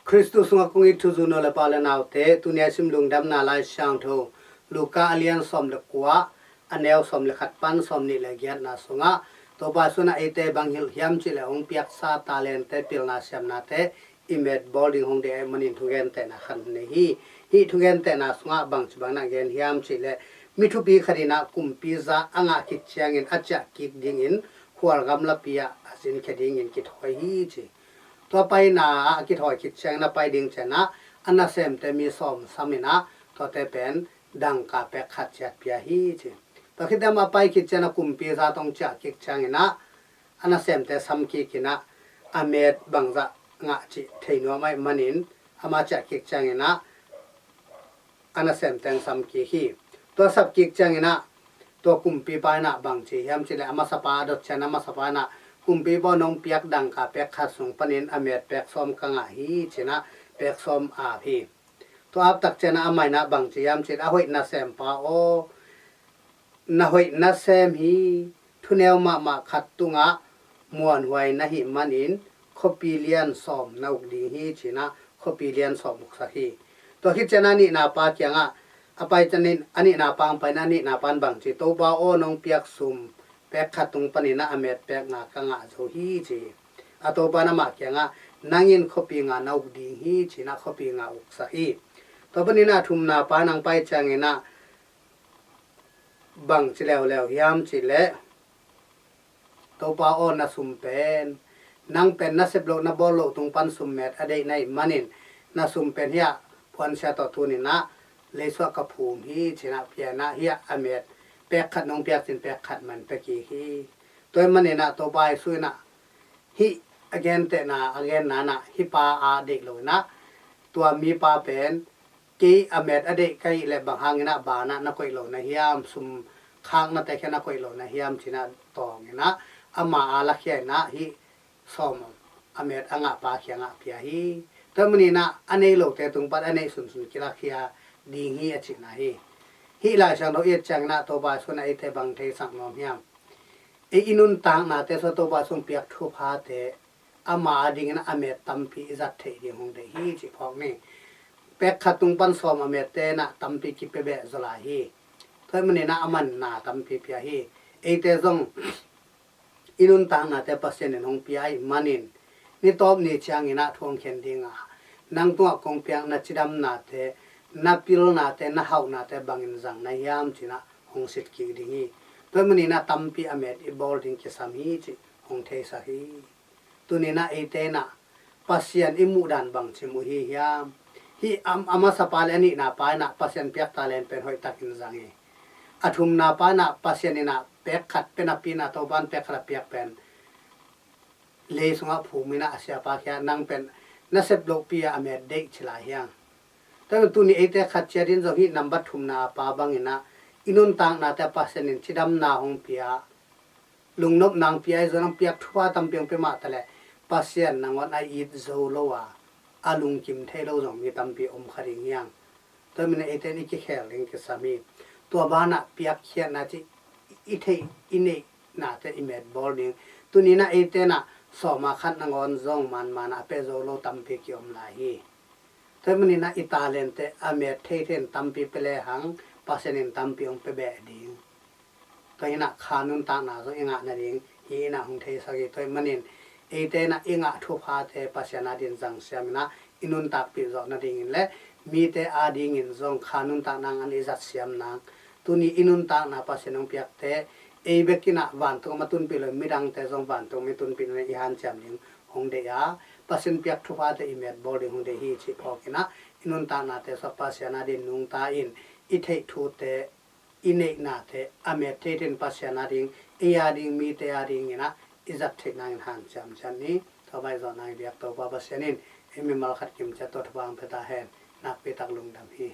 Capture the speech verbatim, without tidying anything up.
Khristu sungah kong it thuzui nu le pa le naute, tuni a sim lungdamna Lai Siangtho Luka a lian sawm le kua, a neu sawm le khat pan sawm nih le giatna sungah, Topa Jesu in eite bang hilh hiam cih leh hong piaksa talente, pilna siamnate i met bawl ding hong deih ahih manin thugentehna khat nei hi. Hih thugentehna sungah bangci bangin a gen hiam cih leh mi thupi khat in ah kumpi za a ngah khit ciangin a ciah kik dingin khual gamlapi ah a zinkhia dingin kithawi hi ci. Tua paina ah a kithawi khit ciangin a pai ding ciangin ah a nasemte mi sawm sam in ah tuate pen dangka pek khat ciat pia hi ci. Tua khit ciangin a pai khit ciangin a kumpi za tawh hong ciah kik ciangin ah a nasemte sam kik in ah a met bangzah ngah cih thei nuam ahih manin ama ciah kik ciangin ah a nasemte hong sam kik hi. Tua sap kik ciangin ah tua kumpipa in ah bang ci hiam cih leh a masapa a dot ciangin a masapa in ah, "Kumpipa aw, nong piak dangka pek khat sung panin a met pek sawm ka ngah hi," ci in ah pek sawm ap hi. Tua ap tak ciangin ah amah in ah bang ci hiam cih leh, "A hoih nasempa aw, na hoih nasem hi. Thuneu mahmah khat tungah muanhuai na hih manin khuapi lian sawm na uk ding hi," ci in ah khuapi lian sawm uksak hi. Tua khit ciangin a nihna pa kiangah a pai ciangin a nihna pa hong pai in ah a nihna pa in bang ci, "Topa aw, nong piak sum pek khat tung panin ah a met pek nga ka ngah zo hi," ci hi. A topa in amah kiangah, "Nang in khuapi nga na uk ding hi," ci in ah khuapi nga uksak hi. Tua panin ah a thumna pa in hong pai ciangin ah bang ci leuleu hiam cih leh, "Topa aw, na sum pen, nang pen na sep loh na bawl loh tung pan sum met a deih na hih manin na sum pen hiah puansia tawh tuni in ah leisuah ka phum hi," ci in ah pia in ah hiah a met pek khat nong piak cin pek khat mah in pia kik hi. Tua ahih manin ah Topa Jesu in ah hih a gentehna a genna in ah hih pa a deih lo in ah tua mipa pen, "Kei a met a deih ka hih leh bang hangin ah banah na koih lo na hiam, sum khaknate khia na koih lo na hiam?" ci in ah tawng in ah ama a lakhia in ah hih sawm a met a ngah pa kiangah pia hi. Tua ahih manin ah a nei lote tung pan a neih sunsun kilakhia ding hi a cihna hi. Hih Lai Siangtho i et ciangin ah Topa Jesu in ah eite bang theisak nuam hiam? Ei i nuntaknate sungah Topa Jesu in piak thuphate ama adingin a met tampi i zat theih ding hong deih hi cih phawk ni. Pek khat tung pan sawm a mette in ah tampi kipia beh zaw lai hi. Tua ahih manin ah aman na tampi pia hi. Eite zong i nuntaknate Pasian in hong pia ahih manin ni tawp ni ciangin ah thu hong khen ding a, "Nang tungah kong piak na cidamnate, na pilnate, na hauhnate bangin zang na hiam?" ci in ah hong sit kik ding hi. Tua ahih manin ah tampi a met i bawl ding kisam hi cih hong theisak hi. Tuni in ah eite in ah Pasian i muh dan bangci muh i hi hiam? Hih a, a masapa le a nihna pa in ah Pasian piak talent pen hoihtakin zang hi. A thumna pa in ah Pasian in ah pek khat pia napi in ah Topa in pek khat a piak pen lei sungah phum in ah a siapa kiangah, "Nang pen na sep lohpi a a met deih," ci lai hi hang. Tua ahih manin tuni eite khat ciat in zong hih nambat thumna pa bangin ah i nuntaknate Pasian in cidamna hong pia, lungnopna hong pia, ahi zongin hong piak thupha tampi hong pia mah taleh Pasian nangawn a it zo lo a, a lungkim thei lo zong mi tampi om kha ding hi hang. Tua ahih manin eite in i kikhel ding kisam hi. Tua banah piakkhiatna cih i theih i neihnate i met bawl ding. Tuni in ah eite in ah sawm a khat nangawn zong manman a pia zo lo tampi kiom lai hi. Tua ahih manin ah i talente a met thei thei in tampi pia lehang Pasian in tampi hong pia beh ding. Tua hi in ah kha nuntakna zong i ngah nading hih in ah hong theisak hi. Tua ahih manin eite in ah i ngah thuphate Pasian adingin zang siam in ah i nuntakpih zawh nadingin le mite adingin zong kha nuntakna ngan i zat siam nang. Tuni i nuntakna Pasian hong piakte ei bek in ah vantung a tunpih lo, midangte zong vantung a tunpih nading i hanciam ding hong deih a, Pasian piak thuphate i met bawl ding hong deih hi cih phawk in ah i nuntaknate sungah Pasian adingin nungta in i theih thute, i neihnate a met thei thei in Pasian ading, ei ading, mite adingin ah i zat theih nangin hanciam ciat ni. Tua bang i zawh nang i biak Topa Pasian in ei mimal khat kim ciat tawh thupha hong pia ta hen. Nakpi tak lungdam hi.